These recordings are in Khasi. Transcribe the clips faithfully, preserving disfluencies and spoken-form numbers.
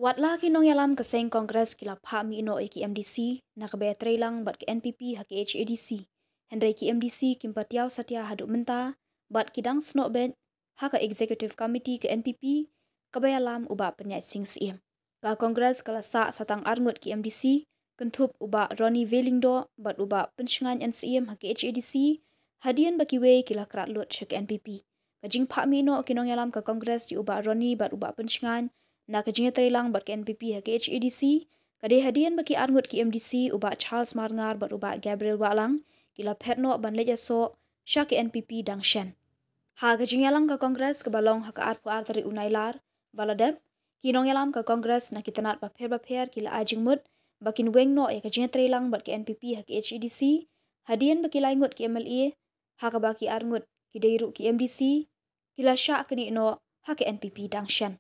Katba ki nongïalam ka seng Congress ki la phah mih noh ïa ki MDC na kaba ïatreilang bad ka NPP ha ka HADC, hynrei ki MDC kim pat ïaw satia haduh mynta bad ki dang snoh beit ha ka Executive Committee ka NPP kaba ïalam u Bah Pynïaid Sing Syiem. Ka Congress ka la sah sa tang arngut ki MDC, kynthup u Bah Ronnie V Lyngdoh bad u Bah Pynshngaiñ N Syiem ha ka HADC, hadien ba kiwei ki la krat lut sha ka NPP. Ka jingphah mih noh ki nongïalam ka Congress ïa u Bah Ronnie bad u Bah Pynshngaiñ na ka jingïatreilang bad ka NPP ha ka HADC ka dei hadien ba ki arngut ki MDC, u Bah Charles Marngar bad u Bah Gabriel Wahlang, ki la phet noh ban leit ïasoh sha ka NPP dang shen. Ha ka jingïalang ka Congress kaba long ha ka arphew ar tarik u Nailar ba la dep, ki nongïalam ka Congress na ki tnat bapher bapher ki la ai jingmut ba kin weng noh ïa ka jingïatreilang bad ka NPP ha ka HADC, hadien ba ki lai ngut ki MLA, ha kaba ki arngut ki dei ruh ki MDC, ki la shah kynieh noh ha ka NPP dang shen.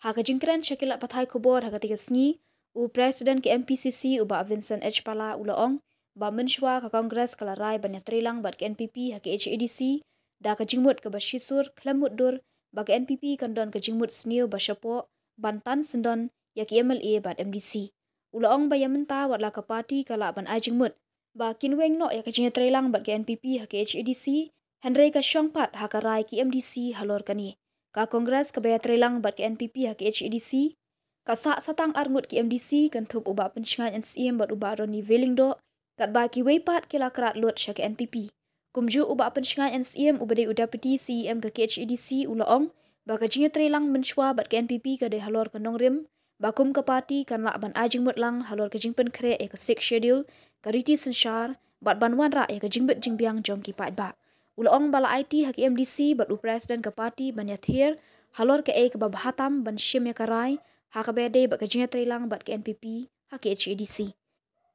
Ha ka jingkren sha ki lad pathai khubor ha katei ka sngi, u President ka MPCC u Bah Vincent H Pala u la ong ba mynshuwa ka Congress ka la rai ban ïatreilang bad ka NPP ha ka HADC da ka jingmut kaba shisur khlem mutdur ba ka NPP kan don ka jingmut sniew ba shapoh ban tan syndon ïa ki MLA bad MDC. U la ong ba ïa mynta wat la ka party ka lah ban ai jingmut ba kin weng noh ïa ka jingïatreilang bad ka NPP ha ka HADC, hynrei ka shong pat ha ka rai ki MDC halor kane. Ka Congress kaba ïatreilang bad ka NPP ha ka HADC ka sah sa tang arngut ki MDC, kynthup u Bah Pynshngaiñ N Syiem bad u Bah Ronnie V Lyngdoh, katba kiwei pat ki la krat lut sha ka NPP. Kumjuh u Bah Pynshngaiñ N Syiem uba dei u Deputy CEM ka KHADC u la ong ba ka jingïatreilang mynshuwa bad ka NPP ka dei halor ka nongrim ba kum ka party kan lah ban ai jingmut lang halor ka jingpynkhreh ïa ka Sixth Schedule, ka riti synshar bad ban wanrah ïa ka jingbit jingbiang jong ki paidbah. U la ong ba la aiti ha ki MDC bad u President ka party ban ïathir halor kaei kaba bha tam ban shim ïa ka rai ha kaba ïadei bad ka jingïatreilang bad ka NPP ha ka KHADC.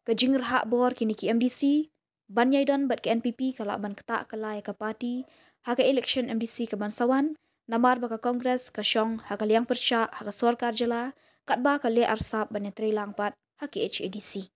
Ka jingrhah bor kine ki MDC ban ïaidon bad ka NPP ka lah ban ktah kylla ïa ka party ha ka election MDC kaban sa wan, namar ba ka Congress ka shong ha ka liang pyrshah ha ka sorkar jylla katba ka leh arsap ban ïatreilang pat ha ka KHADC.